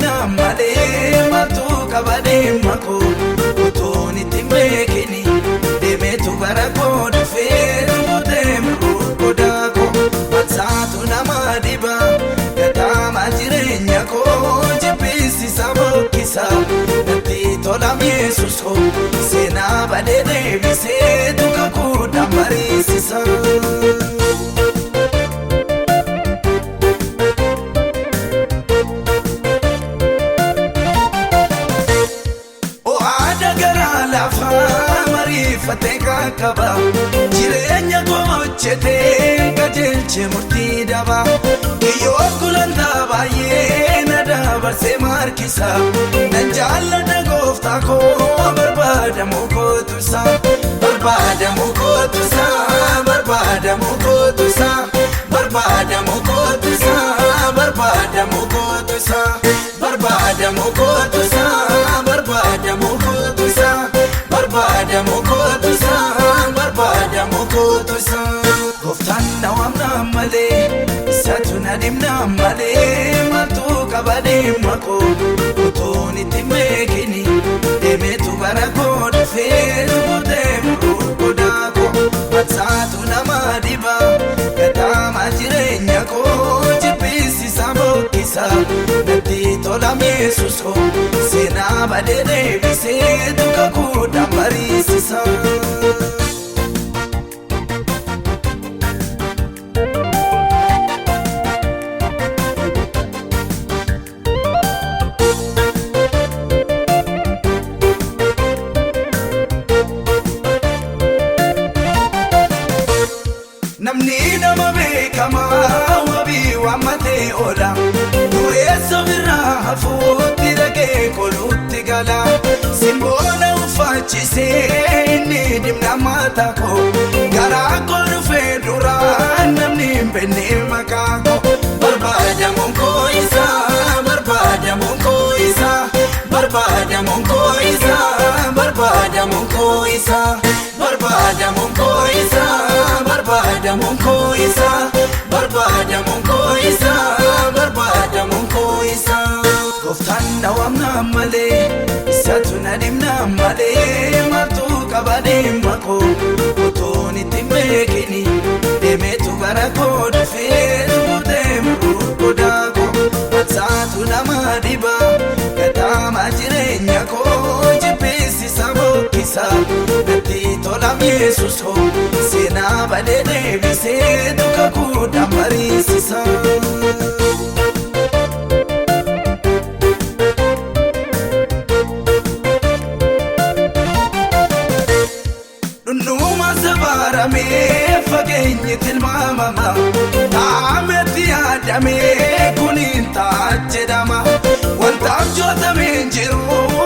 dhimna malee maaltu qaba dhimma koo utuun itti hin beekini deemeetu gara koo dhufee tuutee mirguu godaa koo matsaatu nama dhiba gataama jireenya koo jibbisiisa bokkisa natti tola Yesuus koo seenaa badee deebisee tuka kuudhaan mariisisa. Oada garaa lafaa mariifatee qaqqaba jireenya goochetee qajeelche murtii daba kiyyoo gulantaa baay'ee na dabarsee markisa nan jaalladha gooftaa koo barbaadamu kootusa barbaadamu kootusa barbaadamu kootusa barbaadamu kootusa barbaadamu kootusa barbaadamu kootusa barbaadamu kootusa barbaadamu kootusa barbaadamu kootusa gooftaan na waamna malee isatu na dhimna malee maaltu qaba dhimma koo utuun itti hin beekini deemeetu gara koo dhufee tuutee mirguu godaa koo matsaatu nama dhiba gataama jireenya koo jibbisiisa bokkisa natti tola Yesuus koo seenaa badee deebisee tuka kuudhaan mariisisa. Namni nama beekamaa wabii waammatee oola. Dureessa birraa hafuutti dhaqee koluutti gala. Simboona uffachisee inni dhimna mataa koo. Garaa koo dhufee duraa namni hin beekne maqaa koo. Barbaadamuun koo isaa barbaadamuun koo isaa barbaadamuun koo isaa barbaadamuun koo isaa barbaadamuun koo isaa barbaadamuun koo isaa barbaadamuun koo isaa barbaadamuun koo isaa gooftaan na waamna malee isatu na dhimna malee maaltu qaba dhimma koo utuun itti hin beekini deemeetu gara koo dhufee tuutee mirguu godaa koo matsaatu nama dhiba gataama jireenya koo jibbisiisa bokkisa natti tola Yesuus koo seenaa badee deebisee tuka kuudhaan mariisisa. Dhundhuma safaramee fageenyi tilmaamama taametti yaadamee kun hin ta'a jedhama wanta abjootamee hin jiru.